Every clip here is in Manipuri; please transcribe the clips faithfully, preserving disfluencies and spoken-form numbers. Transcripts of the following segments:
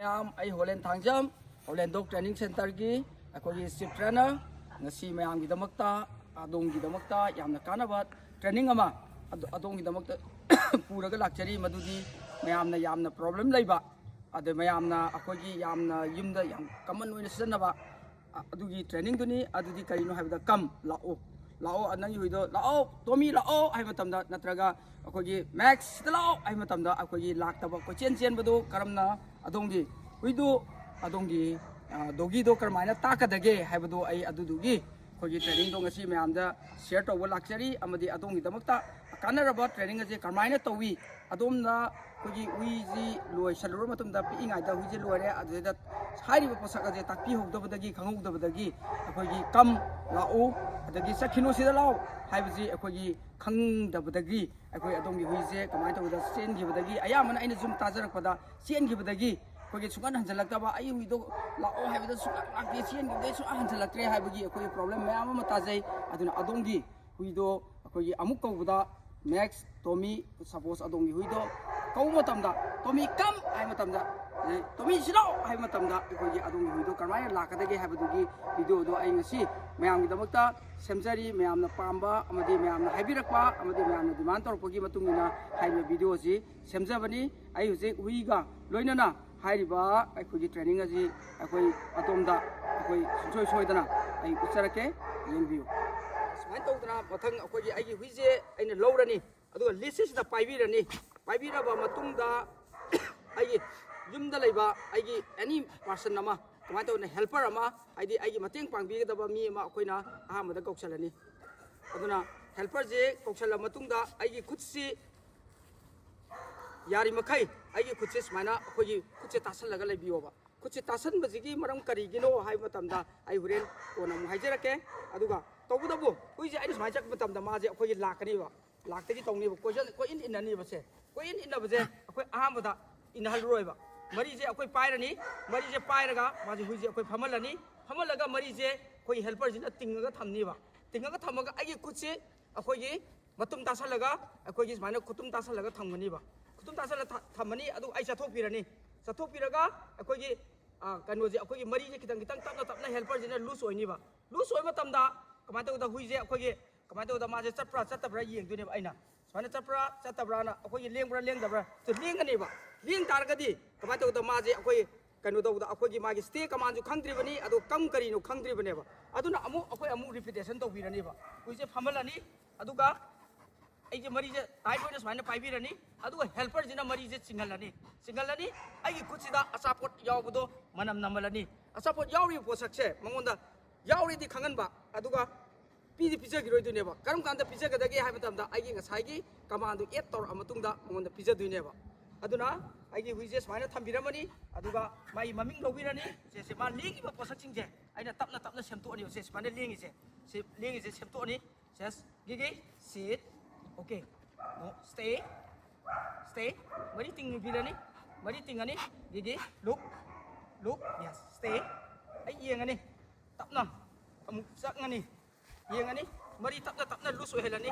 ꯃꯌꯥꯝ, ꯑꯩ ꯍꯣꯂꯦꯟ ꯊꯥꯡꯖꯝ, ꯍꯣꯂꯦꯟ ꯗꯣꯛ ꯇ꯭ꯔꯦꯅꯤꯡ ꯁꯦꯟꯇꯔꯒꯤ ꯑꯩꯈꯣꯏꯒꯤ ꯆꯤꯐ ꯇ꯭ꯔꯦꯅꯔ꯫ ꯉꯁꯤ ꯃꯌꯥꯝꯒꯤꯗꯃꯛꯇ, ꯑꯗꯣꯝꯒꯤꯗꯃꯛꯇ ꯌꯥꯝꯅ ꯀꯥꯟꯅꯕ ꯇ꯭ꯔꯦꯅꯤꯡ ꯑꯃ ꯑꯗꯣ-, ꯑꯗꯣꯝꯒꯤꯗꯃꯛꯇ ꯄꯨꯔꯒ ꯂꯥꯛꯆꯔꯤ꯫ ꯃꯗꯨꯗꯤ ꯃꯌꯥꯝꯅ ꯌꯥꯝꯅ ꯄ꯭ꯔꯣꯕ꯭ꯂꯦꯝ ꯂꯩꯕ, ꯑꯗ ꯃꯌꯥꯝꯅ ꯑꯩꯈꯣꯏꯒꯤ ꯌꯥꯝꯅ ꯌꯨꯝꯗ ꯌꯥꯝ ꯀꯃꯟ ꯑꯣꯏꯅ ꯁꯤꯖꯤꯟꯅꯕ, ꯑ-, ꯑꯗꯨꯒꯤ ꯇ꯭ꯔꯦꯅꯤꯡꯗꯨꯅꯤ꯫ ꯑꯗꯨꯗꯤ ꯀꯔꯤꯅꯣ ꯍꯥꯏꯕꯗ, "ꯀꯝ, ꯂꯥꯛꯑꯣ, ꯂꯥꯛꯑꯣ, ꯅꯪꯒꯤ ꯍꯨꯏꯗꯣ ꯂꯥꯛꯑꯣ, ꯇꯣꯃꯤ ꯂꯥꯛꯑꯣ" ꯍꯥꯏꯕ ꯃꯇꯝꯗ, ꯅꯠꯇ꯭ꯔꯒ ꯑꯩꯈꯣꯏꯒꯤ "ꯃꯦꯛꯁ, ꯁꯤꯗ ꯂꯥꯛꯑꯣ" ꯍꯥꯏꯕ ꯃꯇꯝꯗ, ꯑꯩꯈꯣꯏꯒꯤ ꯂꯥꯛꯇꯕ, ꯀꯣꯏꯆꯦꯟ ꯆꯦꯟꯕꯗꯨ ꯀꯔꯝꯅ ꯑꯗꯣꯝꯒꯤ ꯍꯨꯏꯗꯨ, ꯑꯗꯣꯝꯒꯤ, ꯑ, ꯗꯣꯒꯤꯗꯣ ꯀꯔꯝꯍꯥꯏꯅ ꯇꯥꯛꯀꯗꯒꯦ ꯍꯥꯏꯕꯗꯨ ꯑꯩ ꯑꯗꯨꯗꯨꯒꯤ ꯑꯩꯈꯣꯏꯒꯤ ꯇ꯭ꯔꯦꯅꯤꯡꯗꯣ ꯉꯁꯤ ꯃꯌꯥꯝꯗ ꯁꯤꯌꯔ ꯇꯧꯕ ꯂꯥꯛꯆꯔꯤ, ꯑꯃꯗꯤ ꯑꯗꯣꯝꯒꯤꯗꯃꯛꯇ ꯀꯥꯟꯅꯔꯕ ꯇ꯭ꯔꯦꯅꯤꯡ ꯑꯁꯦ ꯀꯔꯝꯍꯥꯏꯅ ꯇꯧꯏ, ꯑꯗꯣꯝꯅ ꯑꯩꯈꯣꯏꯒꯤ ꯍꯨꯏꯁꯤ ꯂꯣꯏꯁꯜꯂꯨꯔ ꯃꯇꯨꯡꯗ, ꯄꯤꯛꯏꯉꯩꯗ ꯍꯨꯏꯁꯦ ꯂꯣꯏꯔꯦ, ꯑꯗꯨꯗꯩꯗ ꯍꯥꯏꯔꯤꯕ ꯄꯣꯠꯁꯛ ꯑꯁꯦ ꯇꯥꯛꯄꯤꯍꯧꯗꯕꯗꯒꯤ, ꯈꯪꯍꯧꯗꯕꯗꯒꯤ ꯑꯩꯈꯣꯏꯒꯤ "ꯀꯝ, ꯂꯥꯛꯎ", ꯑꯗꯒꯤ "ꯆꯠꯈꯤꯅꯨ, ꯁꯤꯗ ꯂꯥꯛꯎ" ꯍꯥꯏꯕꯁꯤ ꯑꯩꯈꯣꯏꯒꯤ ꯈꯪꯗꯕꯗꯒꯤ, ꯑꯩꯈꯣꯏ ꯑꯗꯣꯝꯒꯤ ꯍꯨꯏꯁꯦ ꯀꯃꯥꯏꯅ ꯇꯧꯕꯗ ꯆꯦꯟꯈꯤꯕꯗꯒꯤ, ꯑꯌꯥꯝꯕꯅ ꯑꯩꯅ ꯁꯨꯝ ꯇꯥꯖꯔꯛꯄꯗ, ꯆꯦꯟꯈꯤꯕꯗꯒꯤ ꯑꯩꯈꯣꯏꯒꯤ ꯁꯨꯡꯍꯟ ꯍꯟꯖꯜꯂꯛꯇꯕ, "ꯑꯩ ꯍꯨꯏꯗꯣ ꯂꯥꯛꯑꯣ" ꯍꯥꯏꯕꯗ ꯁꯨꯡꯂꯥꯛ ꯂꯥꯛꯇꯦ, ꯆꯦꯟꯈꯤꯕꯗꯒꯤ ꯁꯨꯡꯍꯟ ꯍꯟꯖꯜꯂꯛꯇ꯭ꯔꯦ ꯍꯥꯏꯕꯒꯤ ꯑꯩꯈꯣꯏꯒꯤ ꯄ꯭ꯔꯣꯕ꯭ꯂꯦꯝ ꯃꯌꯥꯝ ꯑꯃ ꯇꯥꯖꯩ꯫ ꯑꯗꯨꯅ ꯑꯗꯣꯝꯒꯤ ꯍꯨꯏꯗꯣ ꯑꯩꯈꯣꯏꯒꯤ ꯑꯃꯨꯛ ꯀꯧꯕꯗ "ꯃꯦꯛꯁ", "ꯇꯣꯃꯤ", ꯁꯄꯣꯁ ꯑꯗꯣꯝꯒꯤ ꯍꯨꯏꯗꯣ ꯀꯧꯕ ꯃꯇꯝꯗ, "ꯇꯣꯃꯤ, ꯀꯝ" ꯍꯥꯏꯕ ꯃꯇꯝꯗ, ꯑꯗꯩ "ꯇꯣꯃꯤ, ꯁꯤꯗꯥꯎ" ꯍꯥꯏꯕ ꯃꯇꯝꯗ ꯑꯩꯈꯣꯏꯒꯤ ꯑꯗꯣꯝꯒꯤ ꯍꯨꯏꯗꯣ ꯀꯔꯝꯍꯥꯏꯅ ꯂꯥꯛꯀꯗꯒꯦ ꯍꯥꯏꯕꯗꯨꯒꯤ ꯚꯤꯗꯤꯑꯣꯗꯣ ꯑꯩ ꯉꯁꯤ ꯃꯌꯥꯝꯒꯤꯗꯃꯛꯇ ꯁꯦꯝꯖꯔꯤ꯫ ꯃꯌꯥꯝꯅ ꯄꯥꯝꯕ ꯑꯃꯗꯤ ꯃꯌꯥꯝꯅ ꯍꯥꯏꯕꯤꯔꯛꯄ ꯑꯃꯗꯤ ꯃꯌꯥꯝꯅ ꯗꯤꯃꯥꯟ ꯇꯧꯔꯛꯄꯒꯤ ꯃꯇꯨꯡ ꯏꯟꯅ ꯍꯥꯏꯔꯤꯕ ꯚꯤꯗꯤꯑꯣ ꯑꯁꯤ ꯁꯦꯝꯖꯕꯅꯤ꯫ ꯑꯩ ꯍꯧꯖꯤꯛ ꯍꯨꯏꯒ ꯂꯣꯏꯅꯅ ꯍꯥꯏꯔꯤꯕ ꯑꯩꯈꯣꯏꯒꯤ ꯇ꯭ꯔꯦꯅꯤꯡ ꯑꯁꯤ ꯑꯩꯈꯣꯏ ꯑꯗꯣꯝꯗ ꯑꯩꯈꯣꯏ ꯁꯨꯡꯁꯣꯏ ꯁꯣꯏꯗꯅ ꯑꯩ ꯎꯠꯆꯔꯛꯀꯦ, ꯌꯦꯡꯕꯤꯌꯨ꯫ ꯁꯨꯃꯥꯏꯅ ꯇꯧꯗꯅ ꯃꯊꯪ ꯑꯩꯈꯣꯏꯒꯤ, ꯑꯩꯒꯤ ꯍꯨꯏꯁꯦ ꯑꯩꯅ ꯂꯧꯔꯅꯤ, ꯑꯗꯨꯒ ꯂꯤꯁꯁꯤꯗ ꯄꯥꯏꯕꯤꯔꯅꯤ꯫ ꯄꯥꯏꯕꯤꯔꯕ ꯃꯇꯨꯡꯗ ꯑꯩꯒꯤ ꯌꯨꯝꯗ ꯂꯩꯕ ꯑꯩꯒꯤ ꯑꯦꯅꯤ ꯄꯥꯔꯁꯟ ꯑꯃ, ꯀꯃꯥꯏꯅ ꯇꯧꯅ, ꯍꯦꯜꯄꯔ ꯑꯃ, ꯍꯥꯏꯗꯤ ꯑꯩꯒꯤ ꯃꯇꯦꯡ ꯄꯥꯡꯕꯤꯒꯗꯕ ꯃꯤ ꯑꯃ ꯑꯩꯈꯣꯏꯅ ꯑꯍꯥꯟꯕꯗ ꯀꯧꯁꯜꯂꯅꯤ꯫ ꯑꯗꯨꯅ ꯍꯦꯜꯄꯔꯁꯦ ꯀꯧꯁꯜꯂ ꯃꯇꯨꯡꯗ ꯑꯩꯒꯤ ꯈꯨꯠꯁꯤ ꯌꯥꯔꯤꯃꯈꯩ ꯑꯩꯒꯤ ꯈꯨꯠꯁꯦ ꯁꯨꯃꯥꯏꯅ ꯑꯩꯈꯣꯏꯒꯤ ꯈꯨꯠꯁꯦ ꯇꯥꯁꯜꯂꯒ ꯂꯩꯕꯤꯌꯣꯕ꯫ ꯈꯨꯠꯁꯦ ꯇꯥꯁꯟꯕꯁꯤꯒꯤ ꯃꯔꯝ ꯀꯔꯤꯒꯤꯅꯣ ꯍꯥꯏꯕ ꯃꯇꯝꯗ ꯑꯩ ꯍꯣꯔꯦꯟ ꯀꯣꯟꯅ ꯑꯃꯨꯛ ꯍꯥꯏꯖꯔꯛꯀꯦ꯫ ꯑꯗꯨꯒ ꯇꯧꯕꯇꯕꯨ ꯍꯨꯏꯁꯦ ꯑꯩꯅ ꯁꯨꯃꯥꯏꯅ ꯆꯠꯄ ꯃꯇꯝꯗ ꯃꯥꯁꯦ ꯑꯩꯈꯣꯏꯒꯤ ꯂꯥꯛꯀꯅꯦꯕ, ꯂꯥꯛꯇꯒꯤ ꯇꯧꯅꯦꯕ, ꯀꯣꯏꯆꯠ-, ꯀꯣꯏꯏꯟ ꯏꯟꯅꯅꯦꯕꯁꯦ꯫ ꯀꯣꯏꯏꯟ ꯏꯟꯅꯕꯁꯦ ꯑꯩꯈꯣꯏ ꯑꯍꯥꯟꯕꯗ ꯏꯟꯅꯍꯜꯂꯔꯣꯏꯕ꯫ ꯃꯔꯤꯁꯦ ꯑꯩꯈꯣꯏ ꯄꯥꯏꯔꯅꯤ, ꯃꯔꯤꯁꯦ ꯄꯥꯏꯔꯒ ꯃꯥꯁꯦ, ꯍꯨꯏꯁꯦ ꯑꯩꯈꯣꯏ ꯐꯝꯍꯜꯂꯅꯤ, ꯐꯝꯍꯜꯂꯒ ꯃꯔꯤꯁꯦ ꯑꯩꯈꯣꯏꯒꯤ ꯍꯦꯜꯄꯔꯁꯤꯅ ꯇꯤꯡꯉꯒ ꯊꯝꯅꯤꯕ꯫ ꯇꯤꯡꯉꯒ ꯊꯝꯃꯒ ꯑꯩꯒꯤ ꯈꯨꯠꯁꯦ ꯑꯩꯈꯣꯏꯒꯤ ꯃꯇꯨꯝ ꯇꯥꯁꯜꯂꯒ, ꯑꯩꯈꯣꯏꯒꯤ ꯁꯨꯃꯥꯏꯅ ꯈꯨꯇꯨꯝ ꯇꯥꯁꯜꯂꯒ ꯊꯝꯒꯅꯤꯕ꯫ ꯈꯨꯇꯨꯝ ꯇꯥꯁꯜꯂ ꯊ-, ꯊꯝꯃꯅꯤ, ꯑꯗꯨꯒ ꯑꯩ ꯆꯠꯊꯣꯛꯄꯤꯔꯅꯤ꯫ ꯆꯠꯊꯣꯛꯄꯤꯔꯒ ꯑꯩꯈꯣꯏꯒꯤ, ꯑ, ꯀꯩꯅꯣꯁꯦ, ꯑꯩꯈꯣꯏꯒꯤ ꯃꯔꯤꯁꯦ ꯈꯤꯇꯪ ꯈꯤꯇꯪ ꯇꯞꯅ ꯇꯞꯅ helperꯁꯤꯅ loose ꯑꯣꯏꯅꯤꯕ꯫ Loose ꯑꯣꯏꯕ ꯃꯇꯝꯗ ꯀꯃꯥꯏꯅ ꯇꯧꯕꯗ ꯍꯨꯏꯁꯦ ꯑꯩꯈꯣꯏꯒꯤ, ꯀꯃꯥꯏꯅ ꯇꯧꯕꯗ ꯃꯥꯁꯦ ꯆꯠꯄ꯭ꯔꯥ ꯆꯠꯇꯕ꯭ꯔꯥ ꯌꯦꯡꯗꯣꯏꯅꯦꯕ ꯑꯩꯅ꯫ ꯁꯨꯃꯥꯏꯅ ꯆꯠꯄ꯭ꯔꯥ ꯆꯠꯇꯕ꯭ꯔꯥꯅ, ꯑꯩꯈꯣꯏꯒꯤ ꯂꯦꯡꯕ꯭ꯔꯥ ꯂꯦꯡꯗꯕ꯭ꯔꯥ? ꯁꯤ ꯂꯦꯡꯒꯅꯦꯕ꯫ ꯂꯦꯡ ꯇꯥꯔꯒꯗꯤ ꯀꯃꯥꯏꯅ ꯇꯧꯕꯗ ꯃꯥꯁꯦ ꯑꯩꯈꯣꯏ ꯀꯩꯅꯣ ꯇꯧꯕꯗ, ꯑꯩꯈꯣꯏꯒꯤ ꯃꯥꯒꯤ stay commandꯁꯨ ꯈꯪꯗ꯭ꯔꯤꯕꯅꯤ, ꯑꯗꯨꯒ come ꯀꯔꯤꯅꯣ ꯈꯪꯗ꯭ꯔꯤꯕꯅꯦꯕ꯫ ꯑꯗꯨꯅ ꯑꯃꯨꯛ ꯑꯩꯈꯣꯏ ꯑꯃꯨꯛ repetition ꯇꯧꯕꯤꯔꯅꯦꯕ꯫ ꯍꯨꯏꯁꯦ ꯐꯝꯍꯜꯂꯅꯤ, ꯑꯗꯨꯒ ꯑꯩꯁꯦ ꯃꯔꯤꯁꯦ tight ꯑꯣꯏꯅ ꯁꯨꯃꯥꯏꯅ ꯄꯥꯏꯕꯤꯔꯅꯤ, ꯑꯗꯨꯒ helperꯁꯤꯅ ꯃꯔꯤꯁꯦ ꯆꯤꯡꯍꯜꯂꯅꯤ꯫ ꯆꯤꯡꯍꯜꯂꯅꯤ, ꯑꯩꯒꯤ ꯈꯨꯠꯁꯤꯗ ꯑꯆꯥꯄꯣꯠ ꯌꯥꯎꯕꯗꯣ ꯃꯅꯝ ꯅꯝꯍꯜꯂꯅꯤ꯫ ꯑꯆꯥꯄꯣꯠ ꯌꯥꯎꯔꯤꯕ ꯄꯣꯠꯁꯛꯁꯦ ꯃꯉꯣꯟꯗ ꯌꯥꯎꯔꯤꯗꯤ ꯈꯪꯍꯟꯕ, ꯑꯗꯨꯒ ꯄꯤꯗꯤ ꯄꯤꯖꯈꯤꯔꯣꯏꯗꯣꯏꯅꯦꯕ꯫ ꯀꯔꯝ ꯀꯥꯟꯗ ꯄꯤꯖꯒꯗꯒꯦ ꯍꯥꯏꯕ ꯃꯇꯝꯗ ꯑꯩꯒꯤ ꯉꯁꯥꯏꯒꯤ commandꯗꯨ add ꯇꯧꯔꯛꯑ ꯃꯇꯨꯡꯗ ꯃꯉꯣꯟꯗ ꯄꯤꯖꯗꯣꯏꯅꯦꯕ꯫ ꯑꯗꯨꯅ ꯑꯩꯒꯤ ꯍꯨꯏꯁꯦ ꯁꯨꯃꯥꯏꯅ ꯊꯝꯕꯤꯔꯝꯃꯅꯤ, ꯑꯗꯨꯒ ꯃꯥꯒꯤ ꯃꯃꯤꯡ ꯂꯧꯕꯤꯔꯅꯤ꯫ ꯁꯦ, ꯁꯦ, ꯃꯥ ꯂꯦꯡꯉꯤꯕ ꯄꯣꯠꯁꯛꯁꯤꯡꯁꯦ ꯑꯩꯅ ꯇꯞꯅ ꯇꯞꯅ ꯁꯦꯝꯗꯣꯛꯑꯅꯤ꯫ ꯁꯦ, ꯁꯨꯃꯥꯏꯅ ꯂꯦꯡꯉꯤꯁꯦ, ꯁꯤ ꯂꯦꯡꯉꯤꯁꯦ ꯁꯦꯝꯗꯣꯛꯑꯅꯤ꯫ Yes, ꯒꯤꯒꯤ, sit, okay, no, stay, stay, ꯃꯔꯤ ꯇꯤꯡꯕꯤꯔꯅꯤ, ꯃꯔꯤ ꯇꯤꯡꯉꯅꯤ꯫ ꯒꯤꯒꯤ, look, look, yes, stay꯫ ꯑꯩ ꯌꯦꯡꯉꯅꯤ, ꯇꯞꯅ ꯑꯃꯨꯛ ꯆꯪꯉꯅꯤ, ꯌꯦꯡꯉꯅꯤ, ꯃꯔꯤ ꯇꯞꯅ ꯇꯞꯅ loose ꯑꯣꯏꯍꯜꯂꯅꯤ,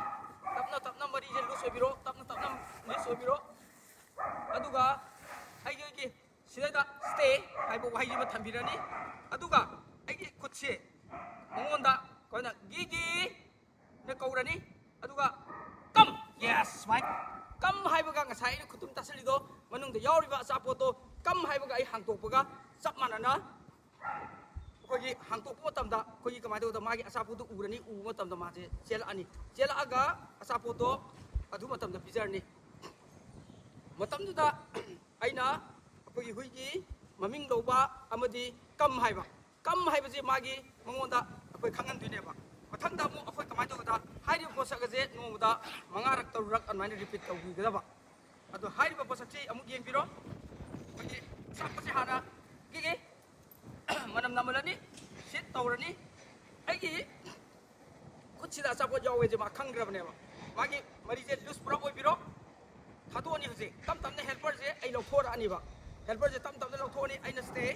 ꯇꯞꯅ ꯇꯞꯅ ꯃꯔꯤꯁꯦ loose ꯑꯣꯏꯕꯤꯔꯣ, ꯇꯞꯅ ꯇꯞꯅ loose ꯑꯣꯏꯕꯤꯔꯣ꯫ ꯑꯗꯨꯒ ꯑꯩꯒꯤ ꯁꯤꯗꯩꯗ stay ꯍꯥꯏꯕ ꯋꯥꯍꯩꯁꯤꯃ ꯊꯝꯕꯤꯔꯅꯤ꯫ ꯑꯗꯨꯒ ꯑꯩꯒꯤ ꯈꯨꯠꯁꯦ ꯃꯉꯣꯟꯗ ꯑꯩꯈꯣꯏꯅ ꯒꯤꯒꯤ ꯅ ꯀꯧꯔꯅꯤ꯫ ꯑꯗꯨꯒ come, yes, ꯁꯨꯃꯥꯏ꯫ Come ꯍꯥꯏꯕꯒ ꯉꯁꯥꯏ ꯑꯩꯅ ꯈꯨꯇꯨꯝ ꯇꯥꯁꯜꯂꯤꯗꯣ, ꯃꯅꯨꯡꯗ ꯌꯥꯎꯔꯤꯕ ꯑꯆꯥꯄꯣꯠꯇꯣ come ꯍꯥꯏꯕꯒ ꯑꯩ ꯍꯥꯡꯇꯣꯛꯄꯒ ꯆꯞ ꯃꯥꯟꯅꯅ, ꯑꯩꯈꯣꯏꯒꯤ ꯍꯥꯡꯇꯣꯛꯄ ꯃꯇꯝꯗ ꯑꯩꯈꯣꯏꯒꯤ ꯀꯃꯥꯏꯅ ꯇꯧꯕꯗ ꯃꯥꯒꯤ ꯑꯆꯥꯄꯣꯠꯇꯣ ꯎꯔꯅꯤ, ꯎꯕ ꯃꯇꯝꯗ ꯃꯥꯁꯦ ꯆꯦꯜꯂꯛꯑꯅꯤ꯫ ꯆꯦꯜꯂꯛꯑꯒ ꯑꯆꯥꯄꯣꯠꯇꯣ ꯑꯗꯨ ꯃꯇꯝꯗ ꯄꯤꯖꯔꯅꯤ꯫ ꯃꯇꯝꯗꯨꯗ ꯑꯩꯅ ꯑꯩꯈꯣꯏꯒꯤ ꯍꯨꯏꯒꯤ ꯃꯃꯤꯡ ꯂꯧꯕ ꯑꯃꯗꯤ come ꯍꯥꯏꯕ꯫ Come ꯍꯥꯏꯕꯁꯤ ꯃꯥꯒꯤ ꯃꯉꯣꯟꯗ ꯑꯩꯈꯣꯏ ꯈꯪꯍꯟꯗꯣꯏꯅꯦꯕ꯫ ꯃꯊꯪꯗ ꯑꯃꯨꯛ ꯑꯩꯈꯣꯏ ꯀꯃꯥꯏꯅ ꯇꯧꯒꯗ, ꯍꯥꯏꯔꯤꯕ ꯄꯣꯠꯁꯛ ꯑꯁꯦ ꯅꯣꯡꯃꯗ ꯃꯉꯥꯔꯛ ꯇꯔꯨꯛꯔꯛ ꯑꯗꯨꯃꯥꯏꯅ repeat ꯇꯧꯕꯤꯒꯗꯕ꯫ ꯑꯗꯣ ꯍꯥꯏꯔꯤꯕ ꯄꯣꯠꯁꯛꯁꯤ ꯑꯃꯨꯛ ꯌꯦꯡꯕꯤꯔꯣ꯫ ꯑꯩꯈꯣꯏꯒꯤ ꯑꯆꯥꯄꯣꯠꯁꯦ ꯍꯥꯟꯅ ꯒꯤꯒꯤ ꯃꯅꯝ ꯅꯝꯍꯜꯂꯅꯤ, sit ꯇꯧꯔꯅꯤ꯫ ꯑꯩꯒꯤ ꯈꯨꯠꯁꯤꯗ ꯑꯆꯥꯄꯣꯠ ꯌꯥꯎꯋꯦꯁꯦ ꯃꯥ ꯈꯪꯈ꯭ꯔꯕꯅꯦꯕ꯫ ꯃꯥꯒꯤ ꯃꯔꯤꯁꯦ loose ꯄꯨꯔꯥ ꯑꯣꯏꯕꯤꯔꯣ꯫ ꯊꯥꯗꯣꯛꯑꯅꯤ ꯍꯧꯖꯤꯛ꯫ ꯇꯞ ꯇꯞꯅ helperꯁꯦ ꯑꯩ ꯂꯧꯊꯣꯔꯛꯑꯅꯤꯕ꯫ Helperꯁꯦ ꯇꯞ ꯇꯞꯅ ꯂꯧꯊꯣꯛꯑꯅꯤ꯫ ꯑꯩꯅ stay,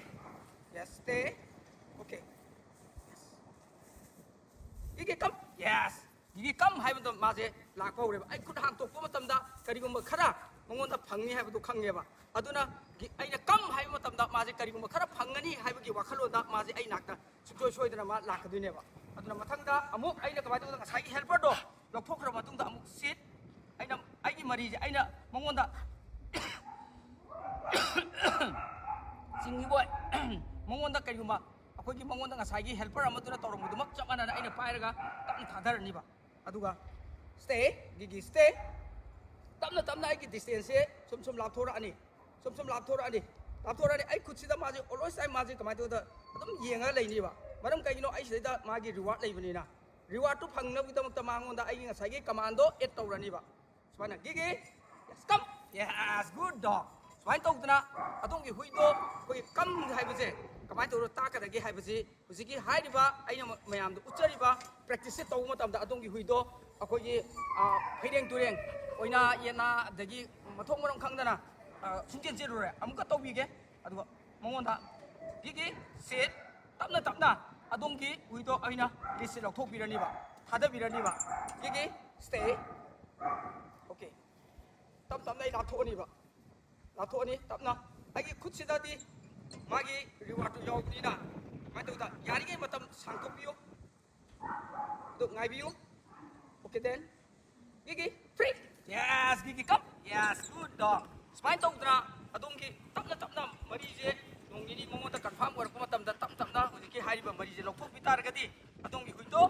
yes, stay, okay, yes, ꯒꯤꯒꯤ come, yes, ꯒꯤꯒꯤ come ꯍꯥꯏꯕꯗ ꯃꯥꯁꯦ ꯂꯥꯛꯄ ꯍꯧꯔꯦꯕ꯫ ꯑꯩ ꯈꯨꯠ ꯍꯥꯡꯇꯣꯛꯄ ꯃꯇꯝꯗ ꯀꯔꯤꯒꯨꯝꯕ ꯈꯔ ꯃꯉꯣꯟꯗ ꯐꯪꯅꯤ ꯍꯥꯏꯕꯗꯨ ꯈꯪꯉꯦꯕ꯫ ꯑꯗꯨꯅ ꯑꯩꯅ ꯀꯝ ꯍꯥꯏꯕ ꯃꯇꯝꯗ ꯃꯥꯁꯦ ꯀꯔꯤꯒꯨꯝꯕ ꯈꯔ ꯐꯪꯒꯅꯤ ꯍꯥꯏꯕꯒꯤ ꯋꯥꯈꯜꯂꯣꯟꯗ ꯃꯥꯁꯦ ꯑꯩ ꯅꯥꯛꯇ ꯁꯨꯡꯁꯣꯏ ꯁꯣꯏꯗꯅ ꯃꯥ ꯂꯥꯛꯀꯗꯣꯏꯅꯦꯕ꯫ ꯑꯗꯨꯅ ꯃꯊꯪꯗ ꯑꯃꯨꯛ ꯑꯩꯅ ꯀꯃꯥꯏꯅ ꯇꯧꯗꯅ ꯉꯁꯥꯏꯒꯤ ꯍꯦꯜꯄꯔꯗꯣ ꯂꯧꯊꯣꯛꯈ꯭ꯔ ꯃꯇꯨꯡꯗ ꯑꯃꯨꯛ ꯁꯤꯠ ꯑꯩꯅ ꯑꯩꯒꯤ ꯃꯔꯤꯁꯦ ꯑꯩꯅ ꯃꯉꯣꯟꯗ ꯆꯤꯡꯉꯤꯕꯣꯏ ꯃꯉꯣꯟꯗ ꯀꯔꯤꯒꯨꯝꯕ ꯑꯩꯈꯣꯏꯒꯤ ꯃꯉꯣꯟꯗ ꯉꯁꯥꯏꯒꯤ ꯍꯦꯜꯄꯔ ꯑꯃꯗꯨꯅ ꯇꯧꯔꯝꯕꯗꯨꯃꯛ ꯆꯞ ꯃꯥꯟꯅꯅ ꯑꯩꯅ ꯄꯥꯏꯔꯒ ꯇꯞꯅ ꯊꯥꯗꯔꯅꯤꯕ꯫ ꯑꯗꯨꯒ ꯁ꯭ꯇꯦ, ꯒꯤꯒꯤ ꯁ꯭ꯇꯦ꯫ ꯇꯞꯅ ꯇꯞꯅ ꯑꯩꯒꯤ ꯗꯤꯁꯇꯦꯟꯁꯁꯦ ꯁꯨꯝ ꯁꯨꯝ ꯂꯥꯞꯊꯣꯔꯛꯑꯅꯤ, ꯁꯨꯝ ꯁꯨꯝ ꯂꯥꯞꯊꯣꯔꯛꯑꯅꯤ, ꯂꯥꯞꯊꯣꯔꯛꯑꯅꯤ꯫ ꯑꯩ ꯈꯨꯠꯁꯤꯗ ꯃꯥꯁꯦ ꯑꯣꯜꯋꯦꯁ ꯇꯥꯏꯝ ꯃꯥꯁꯦ ꯀꯃꯥꯏꯅ ꯇꯧꯗ ꯑꯗꯨꯝ ꯌꯦꯡꯉꯒ ꯂꯩꯅꯤꯕ꯫ ꯃꯔꯝ ꯀꯩꯒꯤꯅꯣ? ꯑꯩ ꯁꯤꯗꯩꯗ ꯃꯥꯒꯤ ꯔꯤꯋꯥꯔꯗ ꯂꯩꯕꯅꯤꯅ꯫ ꯔꯤꯋꯥꯔꯗꯇꯨ ꯐꯪꯅꯕꯒꯤꯗꯃꯛꯇ ꯃꯉꯣꯟꯗ ꯑꯩꯒꯤ ꯉꯁꯥꯏꯒꯤ ꯀꯃꯥꯟꯗꯣ ꯑꯦꯗ ꯇꯧꯔꯅꯤꯕ꯫ ꯁꯨꯃꯥꯏꯅ, ꯒꯤꯒꯤ, yes, come, yes, good dog꯫ ꯁꯨꯃꯥꯏꯅ ꯇꯧꯗꯅ ꯑꯗꯣꯝꯒꯤ ꯍꯨꯏꯗꯣ ꯑꯩꯈꯣꯏꯒꯤ ꯀꯝ ꯍꯥꯏꯕꯁꯦ ꯀꯃꯥꯏꯅ ꯇꯧꯔ ꯇꯥꯛꯀꯗꯒꯦ ꯍꯥꯏꯕꯁꯤ ꯍꯧꯖꯤꯛꯀꯤ ꯍꯥꯏꯔꯤꯕ ꯑꯩꯅ ꯃ-, ꯃꯌꯥꯝꯗ ꯎꯠꯆꯔꯤꯕ ꯄ꯭ꯔꯦꯛꯇꯤꯁꯁꯦ ꯇꯧꯕ ꯃꯇꯝꯗ ꯑꯗꯣꯝꯒꯤ ꯍꯨꯏꯗꯣ ꯑꯩꯈꯣꯏꯒꯤ, ꯑ, ꯐꯩꯔꯦꯡ ꯇꯨꯔꯦꯡ, ꯑꯣꯏꯅꯥ ꯌꯦꯅꯥ, ꯑꯗꯒꯤ ꯃꯊꯣꯡ ꯃꯔꯝ ꯈꯪꯗꯅ, ꯑ, ꯁꯨꯡꯆꯦꯟ ꯆꯦꯜꯂꯨꯔꯦ꯫ ꯑꯃꯨꯛꯀ ꯇꯧꯕꯤꯒꯦ꯫ ꯑꯗꯨꯒ ꯃꯉꯣꯟꯗ ꯒꯤꯒꯤ ꯁꯤꯠ, ꯇꯞꯅ ꯇꯞꯅ ꯑꯗꯣꯝꯒꯤ ꯍꯨꯏꯗꯣ ꯑꯩꯅ ꯂꯤꯠꯁꯦ ꯂꯧꯊꯣꯛꯄꯤꯔꯅꯤꯕ, ꯊꯥꯗꯕꯤꯔꯅꯤꯕ꯫ ꯒꯤꯒꯤ ꯁ꯭ꯇꯦ꯫ ꯑꯣꯀꯦ꯫ ꯇꯞ ꯇꯞꯅ ꯑꯩ ꯂꯥꯞꯊꯣꯛꯑꯅꯤꯕ꯫ ꯂꯥꯞꯊꯣꯛꯑꯅꯤ ꯇꯞꯅ꯫ ꯑꯩꯒꯤ ꯈꯨꯠꯁꯤꯗꯗꯤ ꯃꯥꯒꯤ ꯔꯤꯋꯥꯔꯗꯇꯨ ꯌꯥꯎꯕꯅꯤꯅ ꯀꯃꯥꯏꯅ ꯇꯧꯗ ꯌꯥꯔꯤꯉꯩ ꯃꯇꯝ ꯁꯥꯡꯗꯣꯛꯄꯤꯌꯨ꯫ ꯑꯗꯨ ꯉꯥꯏꯕꯤꯌꯨ꯫ Okay, then. Gigi, free. Yes, Gigi, come. Yes, good dog. ꯁꯨꯃꯥꯏꯅ ꯇꯧꯗꯅ ꯑꯗꯣꯝꯒꯤ ꯇꯞꯅ ꯇꯞꯅ ꯃꯔꯤꯁꯦ ꯅꯣꯡ ꯅꯤꯅꯤ ꯃꯉꯣꯟꯗ ꯀꯟꯐꯥꯔꯝ ꯑꯣꯏꯔꯛꯄ ꯃꯇꯝꯗ ꯇꯞ ꯇꯞꯅ ꯍꯧꯖꯤꯛꯀꯤ ꯍꯥꯏꯔꯤꯕ ꯃꯔꯤꯁꯦ ꯂꯧꯊꯣꯛꯄꯤ ꯇꯥꯔꯒꯗꯤ ꯑꯗꯣꯝꯒꯤ ꯍꯨꯏꯗꯣ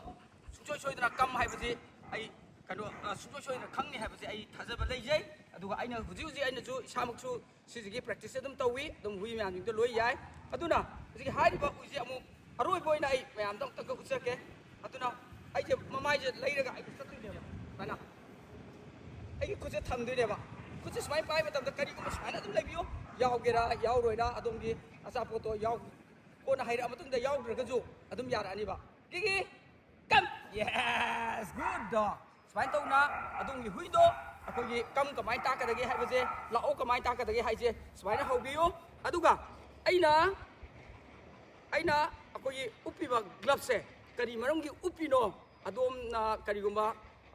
ꯁꯨꯡꯁꯣꯏ ꯁꯣꯏꯗꯅ ꯀꯝ ꯍꯥꯏꯕꯁꯤ ꯑꯩ ꯀꯩꯅꯣ, ꯑ, ꯁꯨꯡꯁꯣꯏ ꯁꯣꯏꯗꯅ ꯈꯪꯅꯤ ꯍꯥꯏꯕꯁꯦ ꯑꯩ ꯊꯥꯖꯕ ꯂꯩꯖꯩ꯫ ꯑꯗꯨꯒ ꯑꯩꯅ ꯍꯧꯖꯤꯛ ꯍꯧꯖꯤꯛ ꯑꯩꯅꯁꯨ ꯏꯁꯥꯃꯛꯁꯨ ꯁꯤꯁꯤꯒꯤ ꯄ꯭ꯔꯦꯛꯇꯤꯁꯁꯦ ꯑꯗꯨꯝ ꯇꯧꯏ, ꯑꯗꯨꯝ ꯍꯨꯏ ꯃꯌꯥꯝꯁꯤꯡꯗꯣ ꯂꯣꯏ ꯌꯥꯏ꯫ ꯑꯗꯨꯅ ꯍꯧꯖꯤꯛꯀꯤ ꯍꯥꯏꯔꯤꯕ ꯍꯨꯏꯁꯦ ꯑꯃꯨꯛ ꯑꯔꯣꯏꯕ ꯑꯣꯏꯅ ꯑꯩ ꯃꯌꯥꯝꯗ ꯑꯃꯨꯛꯇꯪꯒ ꯎꯠꯆꯒꯦ꯫ ꯑꯗꯨꯅ ꯑꯩꯁꯦ ꯃꯃꯥꯏꯁꯦ ꯂꯩꯔꯒ ꯑꯩ ꯆꯠꯇꯣꯏꯅꯦꯕ꯫ ꯁꯨꯃꯥꯏꯅ ꯑꯩꯒꯤ ꯈꯨꯠꯁꯦ ꯊꯝꯗꯣꯏꯅꯦꯕ꯫ ꯈꯨꯠꯁꯦ ꯁꯨꯃꯥꯏꯅ ꯄꯥꯏꯕ ꯃꯇꯝꯗ ꯀꯔꯤꯒꯨꯝꯕ ꯁꯨꯃꯥꯏꯅ ꯑꯗꯨꯝ ꯂꯩꯕꯤꯌꯨ꯫ ꯌꯥꯎꯒꯦꯔꯥ ꯌꯥꯎꯔꯣꯏꯔꯥ ꯑꯗꯣꯝꯒꯤ ꯑꯆꯥꯄꯣꯠꯇꯣ ꯌꯥꯎ-, ꯀꯣꯟꯅ ꯍꯩꯔꯛꯑ ꯃꯇꯨꯡꯗ ꯌꯥꯎꯗ꯭ꯔꯒꯁꯨ ꯑꯗꯨꯝ ꯌꯥꯔꯛꯑꯅꯤꯕ꯫ ꯒꯤꯒꯤ, ꯀꯝ꯫ Yes, good dog. ꯁꯨꯃꯥꯏꯅ ꯇꯧꯅ ꯑꯗꯣꯝꯒꯤ ꯍꯨꯏꯗꯣ ꯑꯩꯈꯣꯏꯒꯤ ꯀꯝ ꯀꯃꯥꯏꯅ ꯇꯥꯛꯀꯗꯒꯦ ꯍꯥꯏꯕꯁꯦ, ꯂꯥꯛꯑꯣ ꯀꯃꯥꯏꯅ ꯇꯥꯛꯀꯗꯒꯦ ꯍꯥꯏꯁꯦ ꯁꯨꯃꯥꯏꯅ ꯍꯧꯕꯤꯌꯨ꯫ ꯑꯗꯨꯒ ꯑꯩꯅ, ꯑꯩꯅ ꯑꯩꯈꯣꯏꯒꯤ ꯎꯞꯄꯤꯕ ꯒ꯭ꯂꯞꯁꯦ ꯀꯔꯤ ꯃꯔꯝꯒꯤ ꯎꯞꯄꯤꯅꯣ? ꯑꯗꯣꯝꯅ ꯀꯔꯤꯒꯨꯝꯕ,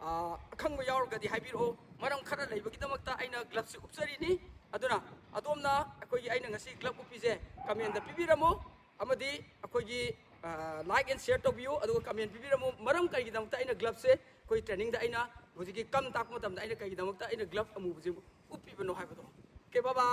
ꯑ, ꯑꯈꯪꯕ ꯌꯥꯎꯔꯒꯗꯤ ꯍꯥꯏꯕꯤꯔꯛꯑꯣ꯫ ꯃꯔꯝ ꯈꯔ ꯂꯩꯕꯒꯤꯗꯃꯛꯇ ꯑꯩꯅ ꯒ꯭ꯂꯞꯁꯦ ꯎꯞꯆꯔꯤꯅꯤ꯫ ꯑꯗꯨꯅ ꯑꯗꯣꯝꯅ ꯑꯩꯈꯣꯏꯒꯤ ꯑꯩꯅ ꯉꯁꯤ glove ꯎꯞꯄꯤꯁꯦ commentꯗ ꯄꯤꯕꯤꯔꯝꯃꯨ, ꯑꯃꯗꯤ ꯑꯩꯈꯣꯏꯒꯤ like and share ꯇꯧꯕꯤꯌꯨ, ꯑꯗꯨꯒ comment ꯄꯤꯕꯤꯔꯝꯃꯨ꯫ ꯃꯔꯝ ꯀꯔꯤꯒꯤꯗꯃꯛꯇ ꯑꯩꯅ gloveꯁꯦ ꯑꯩꯈꯣꯏ trainingꯗ ꯑꯩꯅ ꯍꯧꯖꯤꯛꯀꯤ ꯀꯝ ꯇꯥꯛꯄ ꯃꯇꯝꯗ ꯑꯩꯅ ꯀꯔꯤꯒꯤꯗꯃꯛꯇ ꯑꯩꯅ glove ꯑꯃꯨꯕꯁꯦ ꯎꯞꯄꯤꯕꯅꯣ ꯍꯥꯏꯕꯗꯣ꯫ Okay, bye bye.